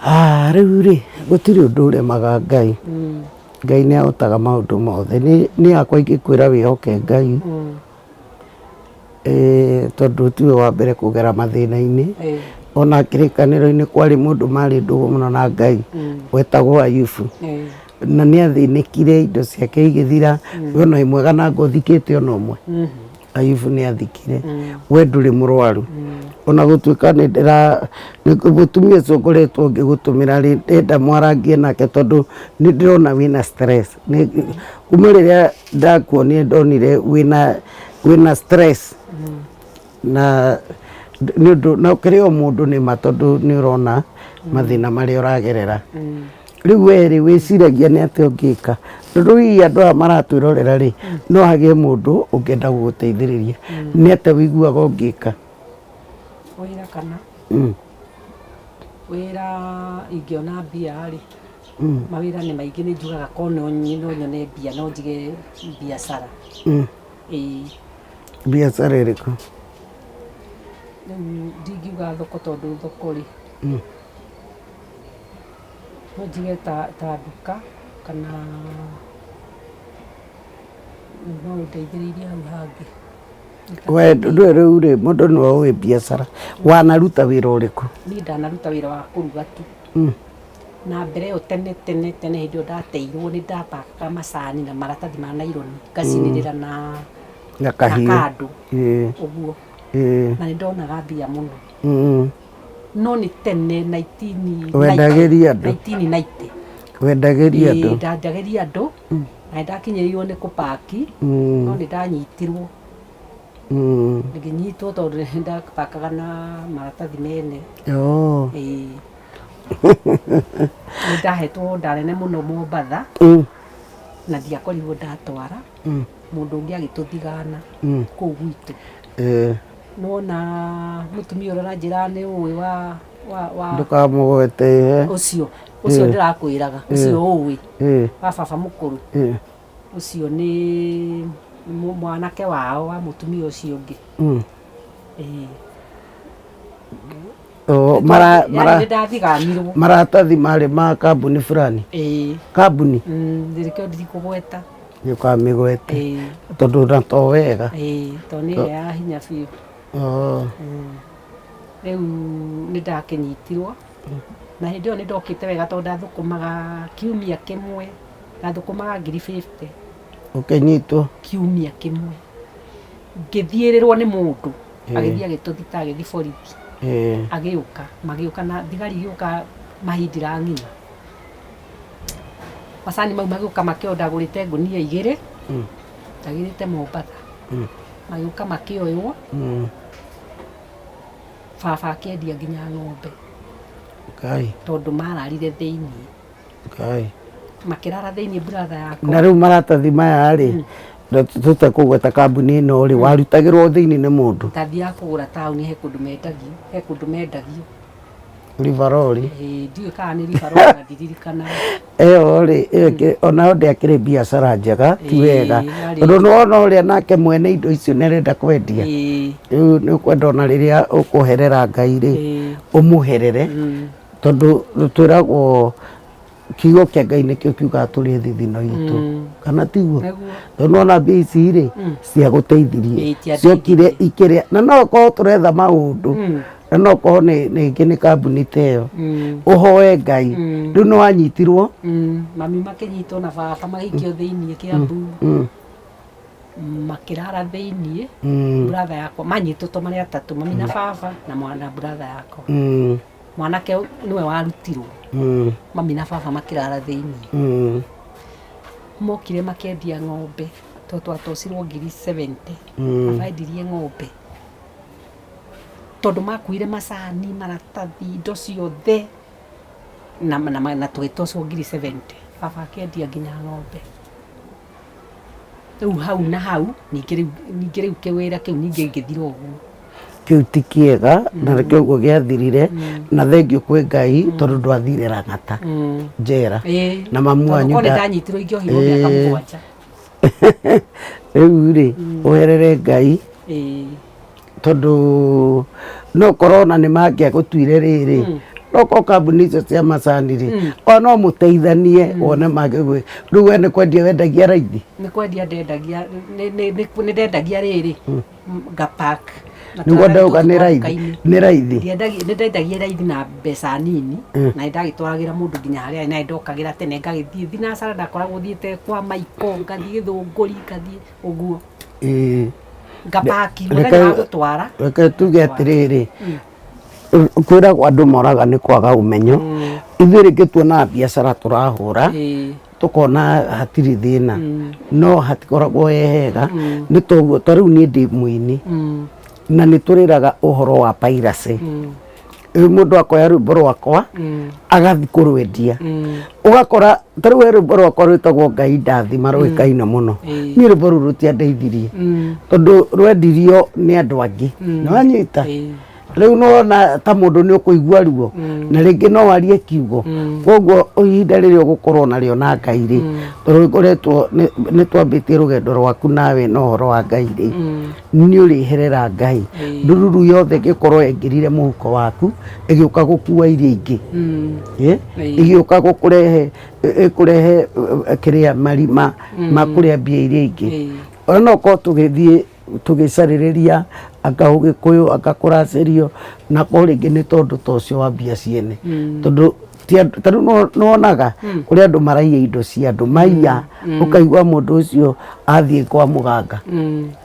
Ah, rĩu rĩ, gũtirĩ ũndũ ũremaga Ngai. Ngai nĩ ahotaga maũndũ mothe. Niĩ hakwa ingĩkwĩra wĩhoke Ngai, tondũ tiwe wa mbere kũgera mathĩna-inĩ. Ona kĩrĩkanĩro-inĩ kwarĩ mũndũ marĩ ndũgũ mũno na Ngai, wetagwo Ayubu. Na nĩ athĩnĩkire indo ciake igĩthira, we ona wĩ mwega na anga ũthikĩte ona ũmwe. Ayubu nĩ athikire we ndũrĩ mũrwaru ona gũtuĩka nĩ ndĩra mũtumia ũcio ngoretwo ngĩgũtũmĩra rĩ ndĩrenda mwarangie nake tondũ nĩ ndĩrona wĩna stress kuma rĩrĩa ndakuonire ndonire wĩna wĩna stress na nĩ ũndũ na ũkĩrĩ o mũndũ nĩ ma tondũ nĩ ũrona mathĩna marĩa ũragerera. Rĩu we rĩ wĩciragia nĩ atĩa ũngĩka? Tondũ hihi andũ aya maratwĩrorera rĩ, no hagĩe mũndũ ũngĩenda gũgũteithĩrĩria. Nĩ atĩa ũiguaga ũngĩka? Wĩra kana? Wĩra ingĩona mbia rĩ, mawĩra nĩ maingĩ nĩ njugaga korwo no nyone mbia no njige biacara. Ĩĩ. Biacara ĩrĩkũ? Rĩu ndingiuga thoko tondũ thoko rĩ, No njige ta ta nduka kana no ũndeithĩrĩirie hau hangĩ. We ndũĩ rĩu rĩ mũndũ nĩwe ũĩ biacara wanaruta wĩra ũrĩkũ? Niĩ ndanaruta wĩra wa kũruga tu. Na mbere ĩyo tene tene tene hĩndĩ ĩyo ndateirwo nĩ ndapakaga macani na maratathi ma naironi ngacinĩrĩra na Na kahiũ. kandũ ũguo na nĩ ndonaga mbia mũno. No nĩ tene 19 Wendagĩria andũ? 1990. Wendagĩria andũ? Ĩĩ ndendagĩria andũ na nĩ ndakinyĩrĩirwo nĩ kũpaki no nĩ ndanyitirwo. Ngĩnyitwo tondũ nĩ ndapakaga na maratathi mene. Ĩĩ. Nĩ ndahetwo order nene mũno Mombatha na ndiakorirwo ndatwara. Mũndũ ũngĩ agĩtũthigana kũu gwitũ. Nĩwona mũtumia ũrĩa ũranjĩra nĩ ũĩ wa wa wa Ndũkamũgwete ũcio ũcio ndĩrakwĩraga ũcio ũĩ wa baba mũkũrũ ũcio nĩ mwanake wao wa mũtumia ũcio ũngĩ. Ĩĩ. Mara mara Nĩ ndathiganirwo. Maratathi marĩ ma kambuni fulani? Ĩĩ. Kambuni? Nĩkĩo ndirikũgweta. Ndũkamĩgwete tondũ ona to wega. Ĩĩ tondũ nĩ ĩrĩa ya hinya biũ. Rĩu nĩ ndakĩnyitirwo na hĩndĩ ĩyo nĩ ndokĩte wega tondũ ndathũkũmaga kiumia kĩmwe, ndathũkũmaga ngiri fifty. Ũkĩnyitwo? Kiumia kĩmwe. Ngĩthiĩrĩrwo nĩ mũndũ agĩthiĩ agĩtũthita agĩthiĩ borithi agĩũka, magĩũka na thigari igĩũka mahindira ng'ima. Macani mau magĩũka makĩoywo ndagũrĩte ngũnia igĩrĩ, ndagĩrĩte Mombatha. Magĩũka makĩoywo, baba akĩendia nginya ng'ombe Ngai. tondũ mararire thĩiniĩ. Ngai. Makĩrara thĩiniĩ brother yakwa. Na rĩu maratathi maya rĩ, tũtekũgweta kambuni ĩno rĩ, warutagĩrwo thĩiniĩ nĩ mũndũ? Ndathiaga kũgũra taũni he kũndũ mendagio, he kũndũ mendagio. Rivaroli. Ĩĩ ndiũĩ kana nĩ Rivaroli na ndiririkanaga. Ĩyo rĩ, onayo ndĩakĩrĩ biacara njega, ti wega. Tondũ nĩ wona ũrĩa nake mwene indo icio nĩ arenda kwendia. Rĩu nĩ ũkwenda ona rĩrĩa ũkũherera Ngai rĩ, ũmũherere, tondũ twĩragwo kiugo kĩa Ngai nĩkĩo kiugaga tũrĩe thithino itũ, kana tiguo? Tondũ nĩwona mbia ici rĩ, ciagũteithirie, ciokire ikĩrĩa, na no ũkorwo tũretha maũndũ. Na no korwo nĩ rĩngĩ nĩ kambuni ta ĩyo, ũhoe Ngai. Rĩu nĩ wanyitirwo? Mami makĩnyitwo na baba magĩikio thĩiniĩ Kiambu. Makĩrara thĩiniĩ. Brother yakwa manyitwo to marĩ atatũ, mami na baba na mwana brother yakwa. Mwanake nĩwe warutirwo. Mami na baba makĩrara thĩiniĩ. Mokire makĩendia ng'ombe tondũ twatocirwo ngiri 70. Baba endirie ng'ombe tondũ makuire macani, maratathi, indo ciothe na tũgĩtocwo ngiri 70. Baba akĩendia nginya ng'ombe. Rĩu hau na hau ningĩ rĩu ningĩ rĩu kĩwĩra kĩu ningĩ gĩthira ũguo. Kĩu ti kĩega na nĩkĩo ũguo gĩathirire, na thengiũ kwĩ Ngai tondũ ndwathire rang'ata njera. Na mamu wanyu Tondũ korwo nĩndanyitirwo ingĩohirwo mĩaka 7. Rĩu rĩ, ũherere Ngai tondũ no korwo ona nĩ mangĩagũtuire rĩrĩ, no korwo kambuni icio cia macani rĩ, o no mũteithanie wone mangĩgwĩ. Rĩu we nĩ kwendia wendagia raithi? Nĩ kwendia ndendagia, nĩ ndendagia rĩrĩ, nga pack. Nĩguo ndauga nĩ raithi, nĩ raithi. Nĩ ndendagia raithi na mbeca nini, na nĩ ndagĩtwaragĩra mũndũ nginya harĩa arĩ, na nĩ ndokagĩra tene ngagĩthiĩ thinacara, ndakoragwo thiĩte kwa Maiko, ngathiĩ Gĩthũngũri, ngathiĩ ũguo. Ngapaki mũthenya wa gũtwara. Reke tuge atĩrĩrĩ, kwĩragwo andũ moraga nĩ kwaga ũmenyo. Ithuĩ rĩngĩ tuonaga biacara tũrahũra, tũkona hatirĩ thĩna, no hatikoragwo he hega. Nĩ toguo ta rĩu niĩ ndĩ mũini na nĩ tũrĩraga ũhoro wa piracy. Rĩu mũndũ akoya rwĩmbo rwakwa agathiĩ kũrwendia, ũgakora ta rĩu he rwĩmbo rwakwa rwĩtagwo Ngai Ndathima, rũĩkaine mũno. Niĩ rwĩmbo rũu rũtiandeithirie tondũ rwendirio nĩ andũ angĩ, nĩwanyita? Rĩu nĩwona ta mũndũ nĩ ũkũigua ruo na rĩngĩ no warie kiugo. Koguo ihinda rĩrĩa ũgũkorwo narĩo na Ngai rĩ, tondũ ũkoretwo nĩ twambĩtie rũgendo rwaku nawe na ũhoro wa Ngai rĩ, nĩ ũrĩherera Ngai. Ndururu yothe ĩngĩkorwo yaingĩrire mũhuko waku ĩgĩũka gũkua iria ingĩ, ĩgĩũka gũkũrehe ĩkũrehe kĩrĩa marima ma kũrĩa mbia iria ingĩ. Ona no ũkorwo tũgĩthiĩ tũgĩcarĩrĩria anga ũgĩkũyũ anga kũracĩrio, na korwo rĩngĩ nĩ tondũ ta ũcio wa mbia ciene, tondũ ta rĩu nĩwonaga kũrĩ andũ maraiya indo cia andũ, maiya ũkaigua mũndũ ũcio athiĩ kwa mũganga,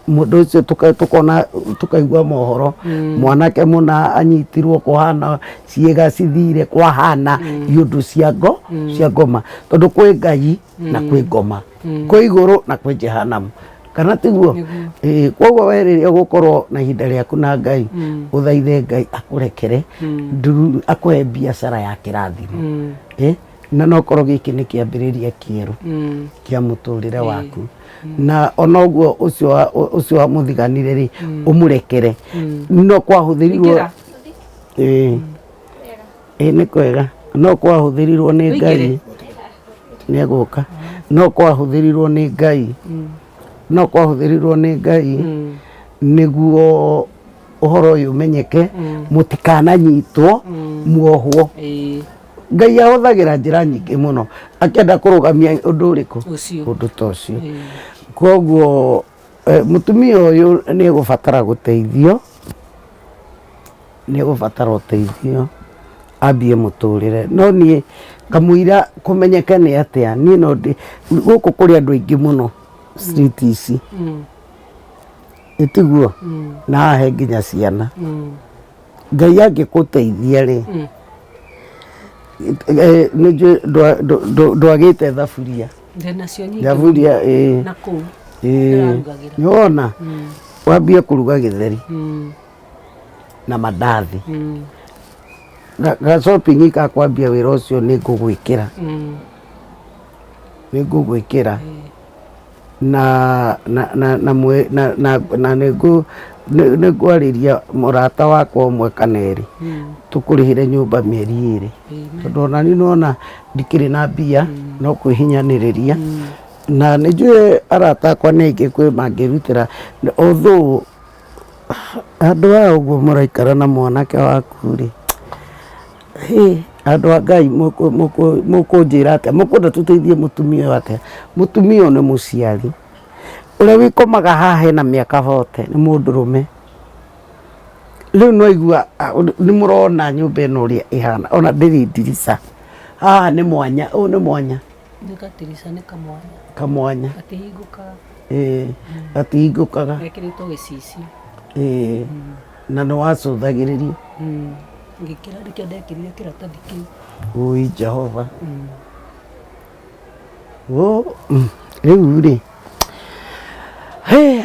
mũndũ ũcio tũkona tũkaigua mohoro mwanake mũna anyitirwo kũhana ciĩga cithire kwahana iũndũ cia ngo cia ngoma, tondũ kwĩ Ngai na kwĩ ngoma, kwĩ igũrũ na kwĩ jehanamu, kana tiguo? Ĩĩ, koguo we rĩrĩa ũgũkorwo na ihinda rĩaku na Ngai, ũthaithe Ngai akũrekere ndururu, akũhe biacara ya kĩrathimo. Na no korwo gĩkĩ nĩ kĩambĩrĩria kĩerũ kĩa mũtũrĩre waku, na ona ũguo ũcio wamũthiganire rĩ, ũmũrekere no kwahũthĩrirwo. Ingĩra. Ĩĩ. Ĩĩ nĩ kwega, no kwahũthĩrirwo nĩ Ngai, nĩ egũka, no kwahũthĩrirwo nĩ Ngai, no kwahũthĩrirwo nĩ Ngai nĩguo ũhoro ũyũ ũmenyeke, mũtikananyitwo muohwo. Ngai ahũthagĩra njĩra nyingĩ mũno akĩenda kũrũgamia ũndũ ũrĩkũ? Ũndũ ta ũcio. Koguo mũtumia ũyũ nĩ egũbatara gũteithio, nĩ egũbatara ũteithio ambie mũtũrĩre. No niĩ kamũira kũmenyeke nĩ atĩa, niĩ no ndĩ, gũkũ kũrĩ andũ aingĩ mũno street ici, ĩ tiguo? Na haha he nginya ciana. Ngai angĩgũteithia rĩ, nĩ njũĩ ndwagĩte thaburia. Ndĩ nacio nyingĩ Thaburia ĩĩ. Na kũu Ĩĩ. ndĩrarugagĩra. Nĩ wona? Wambie kũruga gĩtheri na mandathi. Ga shopping ga kwambia wĩra ũcio nĩ ngũgwĩkĩra. Nĩ ngũgwĩkĩra. Na na na na na na na nĩ ngũ nĩ ngwarĩria mũrata wakwa ũmwe kana erĩ. Tũkũrĩhĩre nyũmba mĩeri ĩrĩ. Tondũ ona niĩ nĩwona ndikĩrĩ na mbia no kwĩhinyanĩrĩria. Na nĩ njũĩ arata akwa nĩ aingĩ kwĩ mangĩrutĩra although handũ ha ũguo mũraikara na mwanake waku rĩ, hĩ andũ a Ngai mũkũnjĩra atĩa? Mũkwenda tũteithie mũtumia ũyũ atĩa? Mũtumia ũyũ nĩ mũciari, ũrĩa wĩkomaga haha ena mĩaka bote nĩ mũndũrũme. Rĩu nĩwaigua nĩ mũrona nyũmba ĩno ũrĩa ĩhana, ona ndĩrĩ ndirica. Haha nĩ mwanya, ũyũ nĩ mwanya? Nĩ gatirica, nĩ kamwanya. Kamwanya. Gatihingũkaga. Ĩĩ, gatihingũkaga. Gekĩrĩtwo gĩcicio. Ĩĩ, na nĩ wacũthagĩrĩria? Ngĩkĩra, nĩkĩo ndekĩrire kĩratathi kĩu. Ũi Jehova. Rĩu rĩ,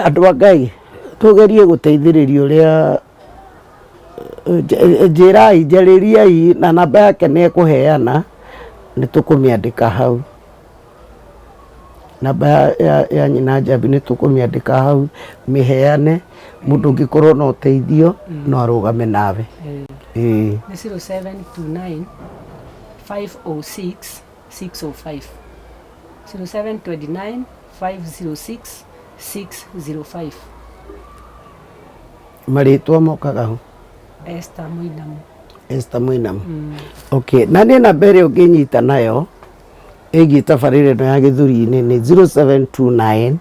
andũ a Ngai, tũgerie gũteithĩrĩria ũrĩa, njĩrai, njarĩriai na namba yake nĩ ekũheana, nĩ tũkũmĩandĩka hau. Namba ya nyina Njambi nĩ tũkũmĩandĩka hau, mĩheane, mũndũ ũngĩkorwo na ũteithio no arũgame nawe. Ĩĩ. Nĩ 0729 506 605 0729 506 605. Marĩtwa mokaga hũ? Esther Mũinamu. Esther Mũinamu. Okay, na niĩ namba ĩrĩa ũngĩnyita nayo ĩgiĩ tabarĩra ĩno ya gĩthũri-inĩ nĩ 0729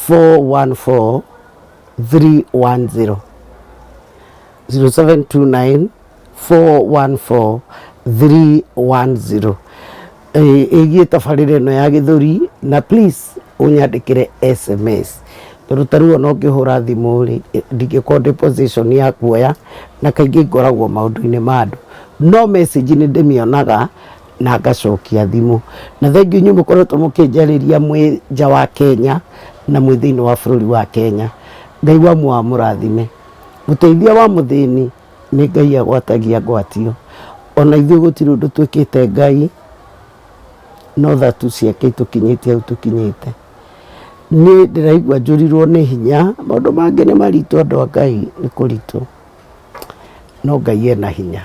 414 310 0729 414 310 ĩgiĩ tabarĩra ĩno ya gĩthũri na please ũnyandĩkĩre SMS tondũ ta rĩu ona ũngĩhũra thimũ rĩ ndingĩkorwo ndĩ position ya kuoya na kaingĩ ngoragwo maũndũ-inĩ ma andũ no message nĩ ndĩmĩonaga na ngacokia thimũ na thengiũ inyuĩ mũkoretwo mũkĩnjarĩria mwĩ nja wa Kenya na mwĩ thĩinĩ wa bũrũri wa Kenya. Ngai wa muoyo amũrathime. Mũteithia wa mũthĩni nĩ Ngai agwatagia ngwatio. Ona ithuĩ gũtirĩ ũndũ twĩkĩte Ngai, no tha tu ciake itũkinyĩtie hau tũkinyĩte. Niĩ ndĩraigua njũrirwo nĩ hinya, maũndũ mangĩ nĩ maritũ andũ a Ngai, nĩ kũritũ, no Ngai ena hinya.